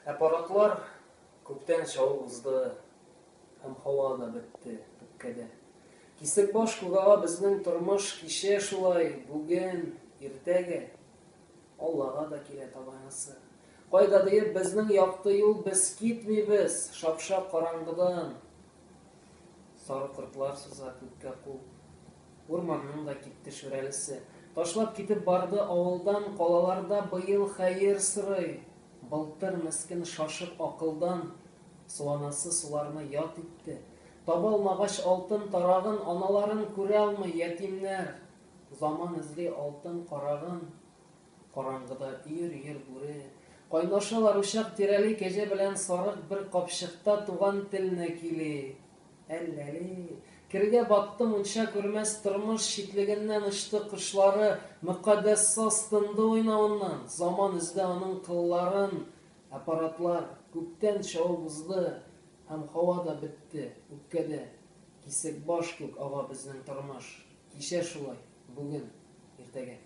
Аппаратлар күптән чабып узды, Һәм һава да бетте үпкәдә. Кисекбаш күк ага безнең тормыш Кичә шулай, бүген, иртәгә. Аллага да килә табанасы. Кайда диеп безнең якты юл Без китмибез шапшак караңгыдан. Сары кортлар суза күккә кул. Урманның да китте шүрәлесе. Ташлап китеп барды авылдан, Калаларда быел хәер сорый. Былтыр мескен шашып акылдан, Су анасы суларны ят итте. Таба алмагач алтын тарагын, Аналарын күрә алмый ятимнәр. Заман эзли алтын карагын. Караңгыда өер-өер бүре. Кайнашалар учак тирәли Кәҗә белән сарык бер капчыкта Туган телне кили. Әлләли. Кергә батты мунча күрмәс тормыш Читлегеннән очты кошлары, Мөкаддәс саз тынды уйнавыннан, Заман өзде аның кылларын. Аппаратлар күптән чабып узды, Һәм һава да бетте үпкәдә. Кисекбаш күк ага безнең тормыш, Кичә шулай, бүген, иртәгә.